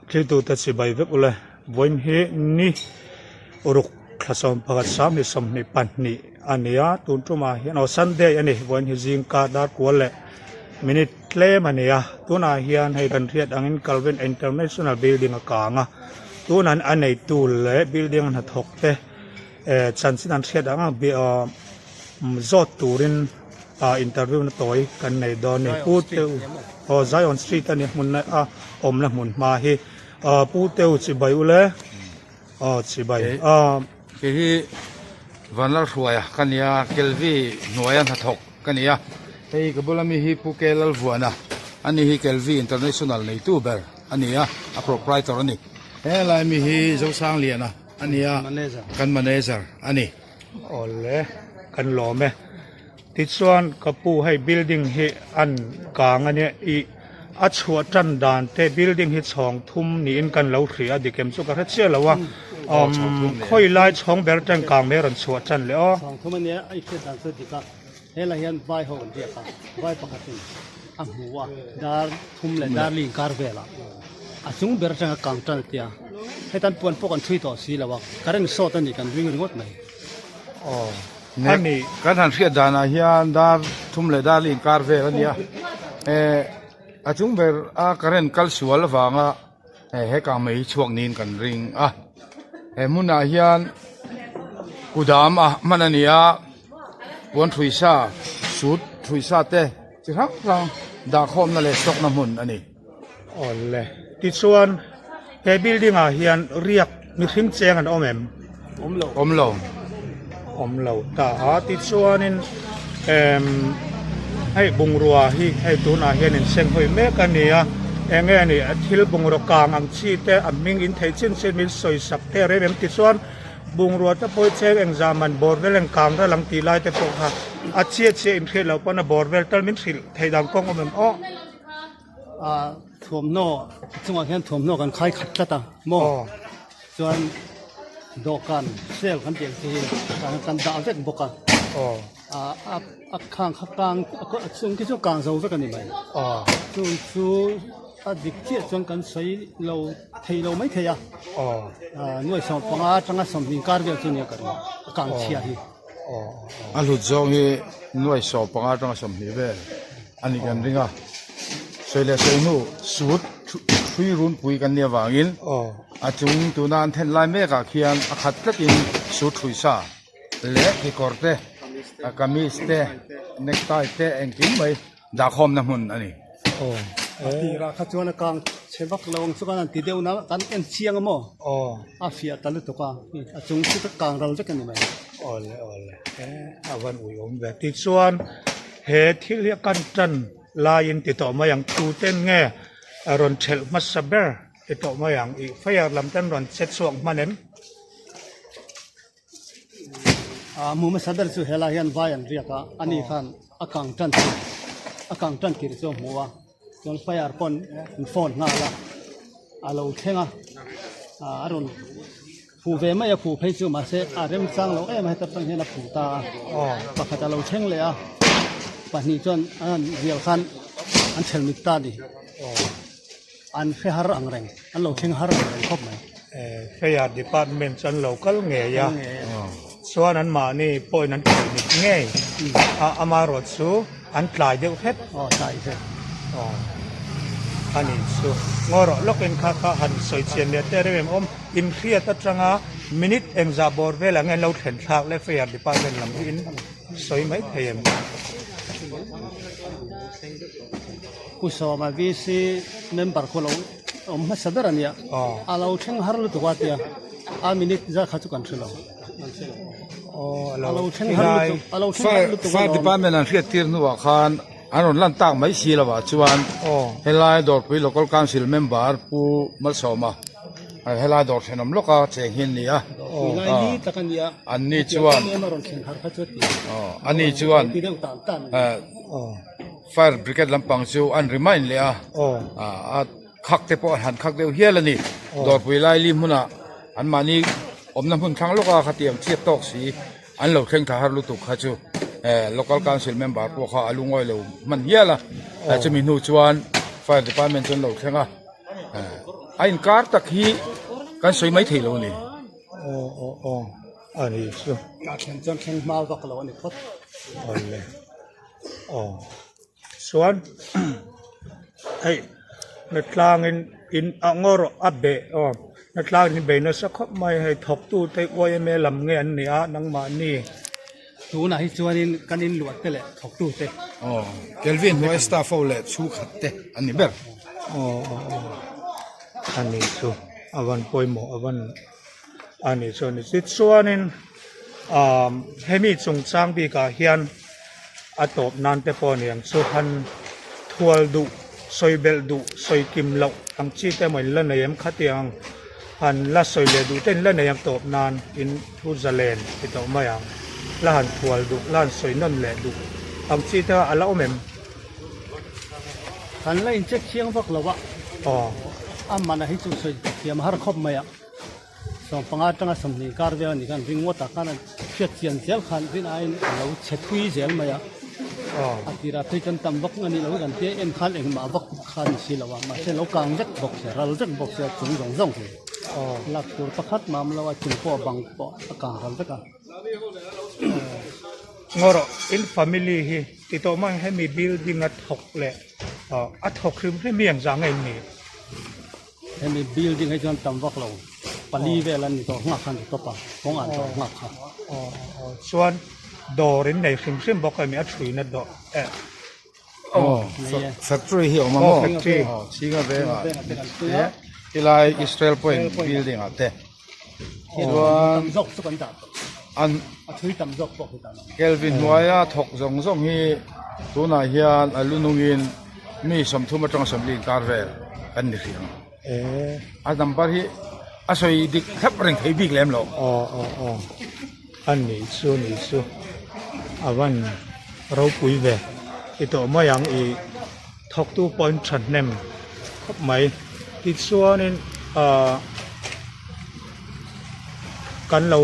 Thiltute chibai vek ule. Vawiin hi ni ruk thla 11 2022 a ni a, tun tumah hian aw Sunday a ni, vawiin hi zingka dar kual leh minute tlem a ni a, tunah hian hei kan hriat angin Calvin International Building a kang a, tunah a neitu leh building a hnathawk te eh chanchin an hriat ang ang zawt turin ah interview na tawi kan nei dawn a ni. Pu Teu aw Zion Street a ni hmun a awmna hmun hma hi ah Pu Teu chibai ule aw chibai ah. Kei hi Vanlalhruaia ka nia Kelvi hnuaia hnathawk ka ni a, hei ka bula mi hi Pu Ke Lalvuana a ni hi Kelvi International neitu ber a ni a, a proprietor a ni. Helai mi hi Zosangliana a ni a, kan manager a ni. Awle kan lawm e. Tichuan ka pu hei building hi an kang a nia ih a chhuah tan dan te building hi chhawng thum niin kan lo hria a dik em chu ka hre chiah lo a umm khawi lai chhawng ber ten kang mai a rawn chhuah tan leh aw. Chhawng thum a nia a hriat dan chu dik a helai hian vai ho an riak a vai pakhatin a hmu a dar thum leh dar li inkar velah a chung ber atanga kang tan a tia hetan puan pawh kan thui tawh si lo a current short a nih kan ring ringawt mai. Aw. A ni. Kan han hriat danah hian dar thum leh dar li inkar vel a nia. Eh a chung ber a current kal sual avanga eh he kang mai hi chhuak niin kan ring a. He hmunah hian kudam a hman a ni a, puan ṭhuisa sut ṭhuisa te chi hrang hrang dahkhawmna leh stock na hmun a ni. Awle. Tichuan he building ah hian riak mihring cheng an awm em? Awm lo. Awm lo. Awm lo ta a. Tichuanin emm hei bungrua hi hei tunah hian in seng hawi mek a ni a. Eng nge ni thil bungraw kang ang chi te a hming in theih chin chin min sawi sak te rem em? Tichuan bungrua te pawh hi cheng engzah man bawr vel eng kang ral ang tih lai te pawh kha a chiah chiah in hriat loh pawn a bawr vel tal min hrilh theih dan kawng awm em aw? Ah thuamhnaw chungah hian thuamhnaw kan khai khat tlat a maw chuan dawhkan sel kan tih ang chi hi kan dah vek bawk a ah a khang kha kang a chung khi chu kang zo vek a ni mai chung chu a dik chiah chuan kan sawi lo thei lo mai thei a ah nuai 15 atanga 20 kar vel chu nia ka ring a kang chhia hi. A hlut zawng hi nuai 15 atanga 20 vel a nih kan ring a, sawi leh sawi hnu sut hrui runpui kan nih avangin a chung tuna an then lai mek ah khian a khat tlatin sut hrui sa leh kekawr te kamis te necktie te engkim mai dahkhawmna hmun a ni. A tirah kha chuan a kang chhe vak lo ang chu kan han ti deuh na kan en chiang a maw a fiah ta lutuk a a chung chu ka kang ral vek a ni mai. Awle awle a van uiawm ve tichuan He thil hi a kan tan laiin ti tawh mai ang, tuten nge rawn thelh hmasa ber ti tawh mai ang, ih fire lam ten rawn che chhuak hman em? Ah hmu hmasa ber chu helai hian vai an riak a, ani khan a kang tan tir a kang tan tir chu a hmu a, chuan fire pawn an phone nghal a, a lo thleng a, ah a rawn. Phu ve mai a phu phei chu mahse a remchang lo em a heta tang hian a phu ta a pakhat a lo thleng leh a pahnih chuan an han rial khan an thelh mit ta a ni an hre har ang reng an lo thleng har ang reng khawp mai. Fire department chu an lo kal ngei a chuan an mahni pawhin an thelh mit ngei a amaherawh chu an tlai deuh hret aw tlai hret aw a ni chu ngaw rawh lawkin kha kha han sawi chhian leh te rem em awm. Inhriat atanga minute engzah bawr velah nge an lo thlen thlak le Fire Department lam hi in sawi mai thei em? Pu Sawma VC member khaw lo awm hmasa ber a nia, a lo thleng har lutuk a tia, a minute zat kha chu kan hre lo. A lo thleng har lutuk, a lo thleng har lutuk Fire Department an hriat tir hnuah khan an rawn lan tak mai si lovah chuan helai Dawrpui Local Council member Pu Malsawma Helai dawr thenawm lawka cheng hi an ni a. An ni chuan an ni chuan fire brigade lampang chu an remind leh a a khak te pawh an han khak deuh hial a ni. Dawrpui laili hmunah an mahni awmna hmun thlang lawka khatiang chhiat tawk si an lo thleng thla har lutuk kha chu local council member pawh kha a lungawi lo hman hial a. Chumi hnu chuan fire department chu an lo thleng a. A inkar tak hi kan sawi mai thei lo a ni. Aw aw aw a ni chu. A thlen chuan thleng hma vak lo a ni phawt. Awle aw chuan hei hnatlangin in a ngaw rawh a beh aw hnatlangin in bei nasa khawp mai hei thawktute yma lam nge an nia nangmahni. Tunah hi chuanin kan inluah te leh thawktu te. Aw, Kelvin hnuai staff ho leh chhungkhat te an ni ber. Aw aw aw, a ni chu a van pawimawh a van a ni chu a ni. Tichuanin ahm hemi chungchang bikah hian a tawp nan te pawh a ni ang chu han thual duh sawi belh duh sawi kim loh ang chi te emaw in la nei em khatiang han la sawi leh duh te in la nei ang tawp nan in thu zalen ti tawh mai ang la han thual duh la han sawi nawn leh duh ang chi te a la awm em? Kan la incheck chiang vak lo a, Aw. A mana hi chu sawi thiam har khawp mai a. Sawmpanga atanga 20 kar vel a nih khan ring ngawtah khan a hriat chian zel khan rin aiin a lo chhe thui zel mai a. A tirah phei chuan tam vak a nih loh hi kan tia en khan engmah vak kha a ni si lo a, mahse lo kang vek bawk sia, ral vek bawk sia chung zawng zawng hi. Lak tur pakhat mah awm lo a, chung pawh bang pawh a kang ral vek a. Ngaw rawh, in family hi ti tawh mai hemi building a thawk leh a thawk hrim hrim hi engzah nge in nih? Hemi building hi chuan tam vak lo pali vel an ni tawh nghak kha an ti tawp a kawng an tawh nghak kha. Aw aw chuan dawr in nei hrim hrim bawk emi a thuina dawr eh. Aw factory hi a awm a maw factory aw chhinga vengah te helai Israel point building ah te chuan tam zawk chu kan dah tawh an a thui tam zawk pawh khi tan Kelvin hnuaia thawk zawng zawng hi tunah hian a lu nungin mi 30 atanga 40 inkar vel kan ni hrih ang. A number hi a sawi dik thlap reng thei bik lem lo. Aw aw aw a nih chu nih chu a van ropui ve i tawh mai ang i thawktu pawh in thahnem khawp mai tichuanin ahh. Kan lo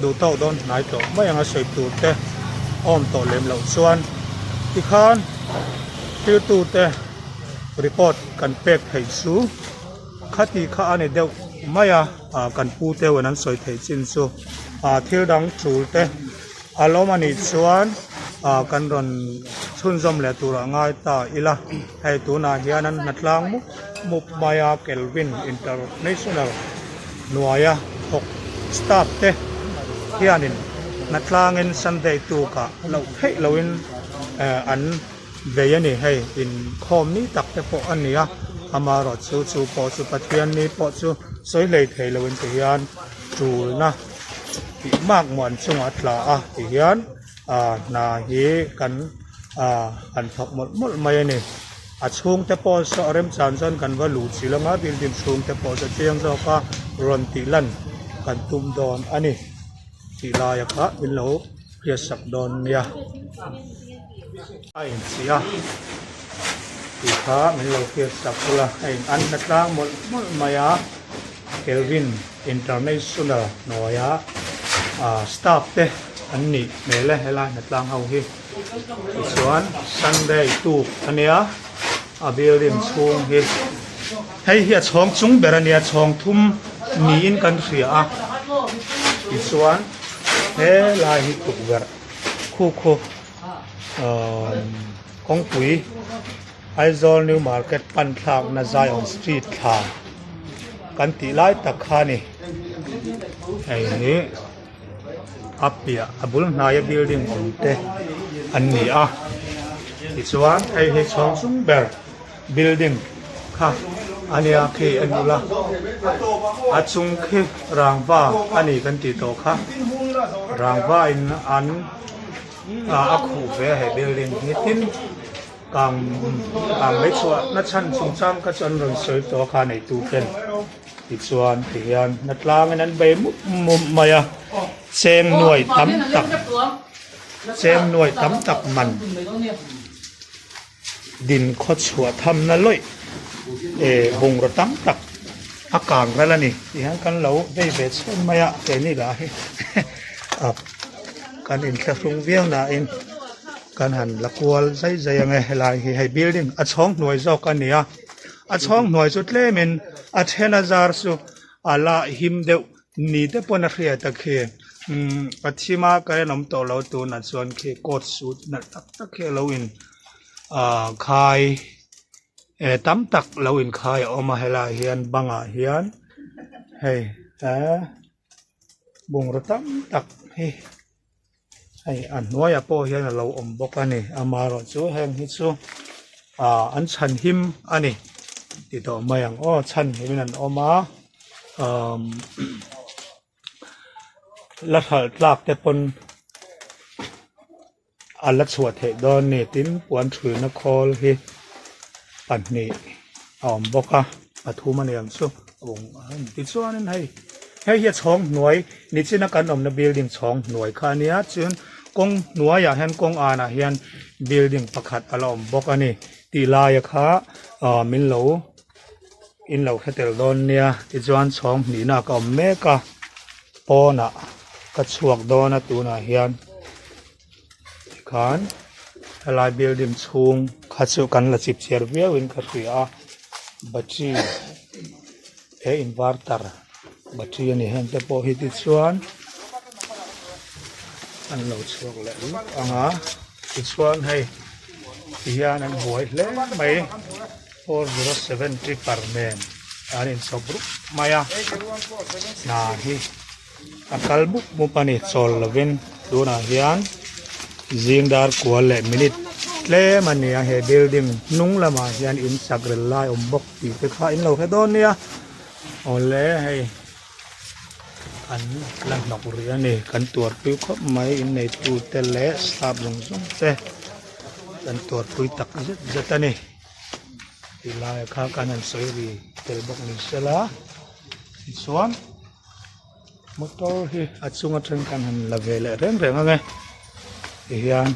duh tawk dawn hnai tawh mai ang a sawi tur te awm tawh lem loh chuan tikhan thiltu te report kan pek theih chu khati kha a ni deuh mai a ah kan pu te an sawi theih chin chu ah thil dang tul te a lawm a nih chuan ah kan rawn chhunzawm leh turah ngai ta ila hei tunah hian an hnatlang mup mup mai a Kelvin International hnuaia thawk staff te hianin hnatlangin Sunday tukah loh theih lohin eh an vei a ni hei inkhawm ni tak te pawh a ni a amaherawh chu chu pawh chu Pathian ni pawh chu sawi hlei thei loin ti hian tulna tih mak muan chungah a tla a ti hian ah hna hi kan ah han thawk mawlh mawlh mai a ni a chhungte pawh saw a remchan chuan kan va luh chilh anga building chhungte pawh saw chiang zawk a rawn tih lan kan tum dawn a ni tih laia kha min lo hriat sak dawn nia a inchih a tih kha min lo hriat sak ula a in an hla tlang mawlh mawlh mai a Kelvin International hnuaia ah staff te an nih hmel e helai hnatlang ho hi tichuan Sunday tuk ania a building chhung hi hei hi a chhawng chung ber ania chhawng thum niin kan hria a tichuan helai hi tukverh khu khu ahh kawngpui Aizawl New Market pan thlakna Zion Street thla kan tih lai tak kha a ni. Hei hi a piah a bul hnaia building awm te an ni a tichuan hei hi chhawng chung ber building kha a nia khi a ni la a chung khi rangva a ni kan tih tawh kha rangva in an a khuh ve a he building hi tin. Kang kang mai chhuah na chhan chungchang kha chu an rawn sawi tawh a kha neitu ten tichuan tihian na tlangin an bei mup mup mai a cheng nuai tam tak cheng nuai tam tak man din khaw chhuah tham na lawih eh bungraw tam tak a kang ral a ni tihian kan lo vei ve chhun mai a keini lah hi kan inthlahrung viau nain. Kan han la kual zai zai ang e helai hi hei building a chhawng hnuai zawk a ni a. A chhawng hnuai chu tlemin a then a zar chu a la him deuh ni te pawn a hriat a khi. Umm a thim a current awm tawh lo tunah chuan khi coat suit nalh tak tak hi a lo in ah khai eh tam tak lo inkhai a awm a helaiah hian bangah hian hei eh bungraw tam tak hi hei a hnuaiah pawh hian a lo awm bawk a ni amaherawhchu heng hi chu ah an chhan him a ni ti tawh mai ang aw chhan himin an awm a umm la hralh tlak te pawn a la chhuah theih dawn a ni tin puan thuina khawl hi pahnih a awm bawk a pathum a ni ang chu tichuanin hei hei hi a chhawng hnuai nichina kan awmna building chhawng hnuai kha a nia chuan kawng hnuaiah hian kawng anah hian building pakhat a la awm bawk a ni tih laia kha ah min lo in lo hre tel dawn nia tichuan chhawng hnihna ka awm mek a pawnah ka chhuak dawn a tunah hian tikhan helai building chhung kha chu kan la chip chhiar viau in ka hria a battery he inverter battery a ni heng te pawh hi tichuan an lo chhuak leh lawk ang a tichuan hei tihian an buai hle mai. 407 tripper nen an inchhawp rup mai a hna hi a kal mup mup a ni chawl lovin tunah hian zing dar kual leh minute tlem a ni a he building hnung lamah hian in sak rel lai awm bawk tih te kha in lo hre dawn nia awle hei an la hnawk rih a ni kan tuarpui khawp mai inneitu te leh staff zawng zawng te kan tuarpui tak zet zet a ni. Ti lai kha kan han sawi ri tel bawk ni sela tichuan motor hi a chung atang kan han la ve leh reng reng ang e tihian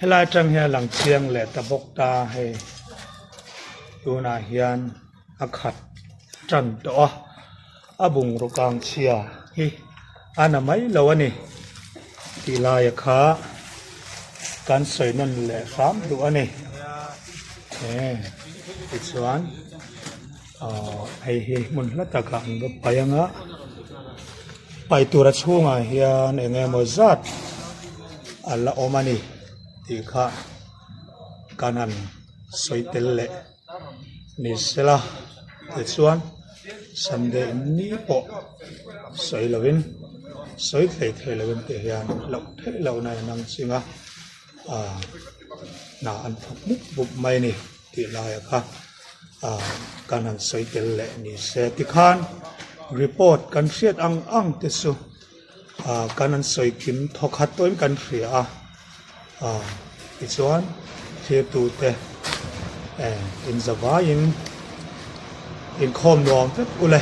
helai atang hian a lang chiang leh ta bawk ta hei tunah hian a khat tan tawh a a bungraw kang chhia hi a na mai lo a ni tih laia kha kan sawi nawn leh hram duh a ni e tichuan ahh hei hi hmun hla takah an va paih ang a paih tura chhungah hian eng emaw zat a la awm a ni tih kha kan han sawi tel leh. Ni sela tichuan Sunday ni pawh sawi lovin sawi thei thei lovin tih hian loh theih lohna in ang ching a ah hna an thawk mup mup mai a ni tih laia kha ah kan han sawi tel leh ni se tikhan report kan hriat ang ang te chu ah kan han sawi kim thawkhat tawhin kan hria a. Ah tichuan thirtute eh inzavaiin inkhawm nuam vek ule.